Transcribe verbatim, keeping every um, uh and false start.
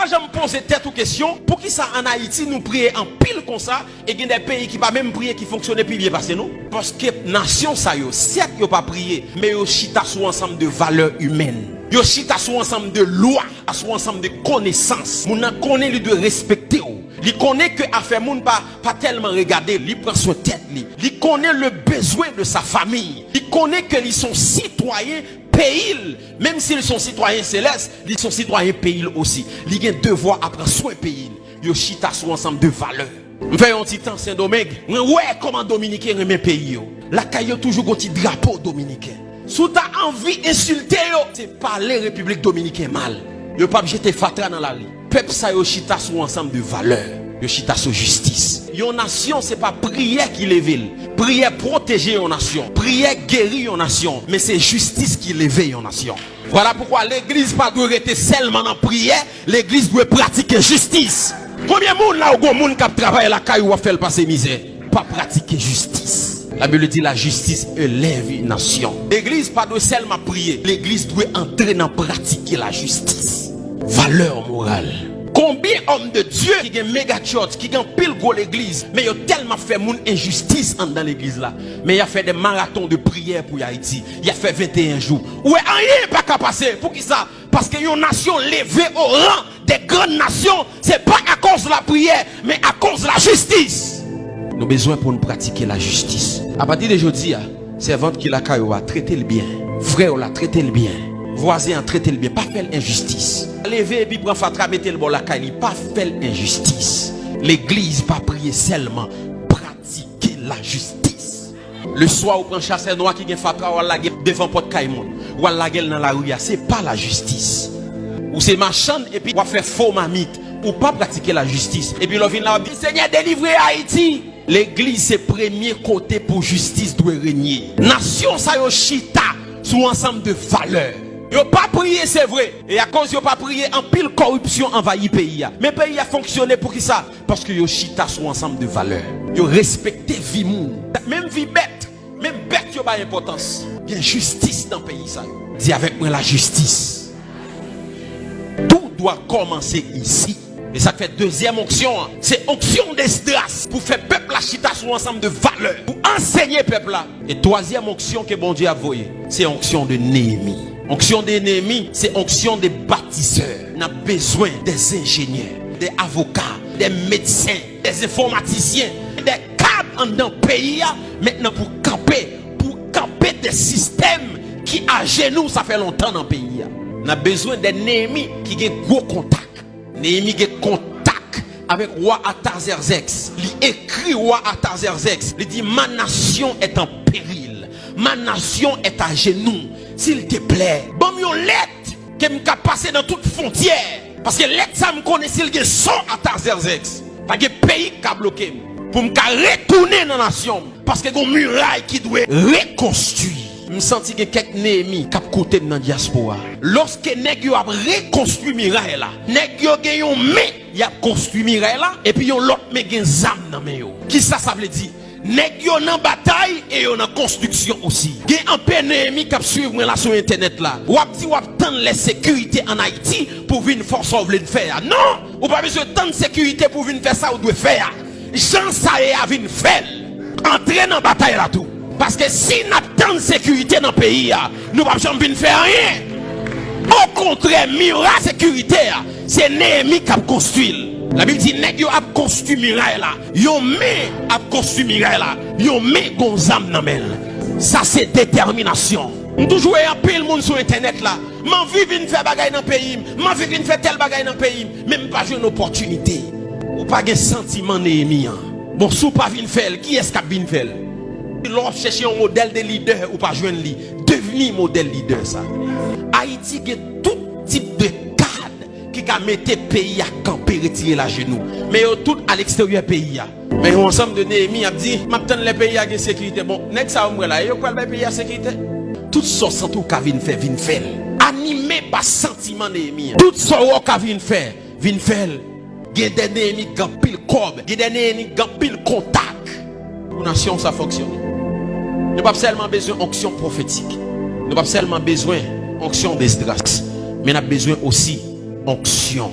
Pa janm poze tèt ou kesyon, poukisa ann Ayiti nou priye anpil konsa, e gen de peyi ki pa menm priye ki fonksyone pi byen pase nou? Paske nasyon sa yo, sèt yo pa priye, men yo chita sou ansanm de valè imèn. Yo chita sou ansanm de lwa, sou ansanm de konesans. Moun nan konnen li dwe respekte w. Li konnen ke afè moun pa, pa tèlman regade l, li pran swen tèt li. Li konnen le bezwen de sa famiy. Li konnen ke li se yon sitwayen peyi l. Menm si l se yon sitwayen selès, li se yon sitwayen peyi l osi. Li gen devwa a pran swen peyi l. Yo chita sou ansanm de valè. M fè yon ti tan Sendomeng, mwen wè kòman Dominiken renmen peyi yo. Lakay yo toujou gon ti drapo dominiken. Si w ta anvi ensilte yo, se pale Repiblik Dominiken mal. Yo p ap jete fatra nan lari. Pèp sa yo chita sou ansanm de valè. Yo chita sou jistis. Yon nasyon se pa priyè ki leve l. Priyè pwoteje yon nasyon. Priyè geri yon nasyon. Men se jistis ki leve yon nasyon. Vwala poukwa legliz pa dwe rete sèlman nan priyè, legliz dwe pratike jistis. Konbyen moun la ou gon moun k ap travay lakay ou, w ap fè l pase mizè? Pa pratike jistis. La Bible dit la justice élève une nation. Legliz pa dwe sèlman priye, legliz dwe antre nan pratike lajistis. Valè moral. Konbyen òm de Dye ki gen mega church, ki gen anpil gwo legliz, men yo tèlman ap fè moun enjistis anndan legliz la. Men y ap fè de maraton de priyè pou Ayiti. Y ap fè venteyen jou. Ou wè, anyen pa ka pase. Poukisa? Paske yon nasyon leve o ran de grann nasyon, se pa akoz lapriyè, men akoz lajistis. Nou bezwen pou n pratike lajistis. Apati de jodi a, sèvant ki lakay ou a, trete l byen. Frè w la, trete l byen. Vwazen an, trete l byen. Pa fè l enjistis. Leve epi pran fatra, mete l bò lakay li. Pa fè l enjistis. Legliz pa priye sèlman. Pratike lajistis. Leswa, ou pran chasè nwa ki gen fatra, w al lage devan pòt kay moun. W al lage l nan lari a. Se pa lajistis. Ou se machann epi w ap fè fo mamit. Ou pa pratike lajistis. Epi lè w vin la, w ap di, Senyè, delivre Ayiti! Legliz se premye kote pou jistis dwe renye. Nasyon sa yo chita sou ansanm de valè. Yo pa priye, se vre. E akoz yo pa priye, anpil kòripsyon anvayi peyi a. Men peyi a fonksyone poukisa? Paske yo chita sou ansanm de valè. Yo respekte vi moun. Menm vi bèt, menm bèt yo bay enpòtans. Gen jistis nan peyi sa yo. Di avèk mwen, lajistis. Tout dwa kòmanse isi. E sa k fè dezyèm onksyon an, se onksyon Esdras pou fè pèp la chita sou ansanm de valè, pou ansenye pèp la. E twazyèm onksyon ke Bondye ap voye, se onksyon de Neyemi. Onksyon de Neyemi, se onksyon de batisè. N ap bezwen de enjenyè, de avoka, de medsen, de enfòmatisyen, de kad anndan peyi a, mentnan pou kanpe, pou kanpe de sistèm ki ajenou, sa fè lontan nan peyi a. N ap bezwen de Neyemi ki gen gwo kontak. Neyemi gen kontak avèk wa Atazèzèks. Li ekri wa Atazèzèks. Li di, Ma nation est en péril. Ma nation est à genoux. S'il te plaît, ban m yon lèt ke m ka pase nan tout fwontyè. Paske lèt sa m konnen si l gen son Atazèzèks. Pa gen peyi k ka bloke m. Pou m ka retounen nan nasyon m. Paske gon miray ki dwe rekonstwi. M santi gen kèk Neyemi k ap koute m nan dyaspora. Lòske nèg yo ap rekonstwi miray la, nèg yo gen yon men y ap konstwi miray la, epi yon lòt men gen zam nan men yo. Kisa sa vle di? Nèg yo nan batay e yo nan konstriksyon osi. Gen anpe Neyemi k ap swiv mwen la sou entènèt la. W ap di w ap tann lè sekirite ann Ayiti pou w vin fè sa w vle n fè a. Non! Ou pa bezwen tann sekirite pou w vin fè sa w dwe fè a. Jan sa ye a, vin fè l. Antre nan batay la tou. Paske si n ap tann sekirite nan peyi a, nou p ap janm vin fè anyen. Okontrè, miray sekirite a, se Neyemi k ap konstwi l. Labib di, nèg yo ap konstwi miray la. Yon men ap konstwi miray la. Yon men gon zam nan men l. Sa se detèminasyon. M toujou wè anpil moun sou entènèt la. M anvi vin fè bagay nan peyi m. M anvi vin fè tèl bagay nan peyi m. Men m pa jwenn opòtinite. Ou pa gen santiman Neyemi an. Bon, si w pa vin fè l, kiyès k ap vin fè l? Lè w ap chèche yon modèl de lidè, ou pa jwenn li. Devni modèl lidè sa. Ayiti gen tout tip de kad ki ka mete peyi a kanpe, retire l ajenou. Men yo tout aleksteryè peyi a. Men yon ansanm de Neyemi ap di, m ap tann lè peyi a gen sekirite. Bon, nèg sa yo m wè la, e yo k pral bay peyi a sekirite? Tout sa w santi w ka vin fè, vin fè l. Anime pa santiman Neyemi an. Tout sa w wè w ka vin fè, vin fè l. Gen de Neyemi k gen anpil kòb, gen de Neyemi k gen anpil kontak. Pou nasyon sa fonksyone. Nou p ap sèlman bezwen onksyon pwofetik. Nou p ap sèlman bezwen onksyon Esdras. Men n ap bezwen osi onksyon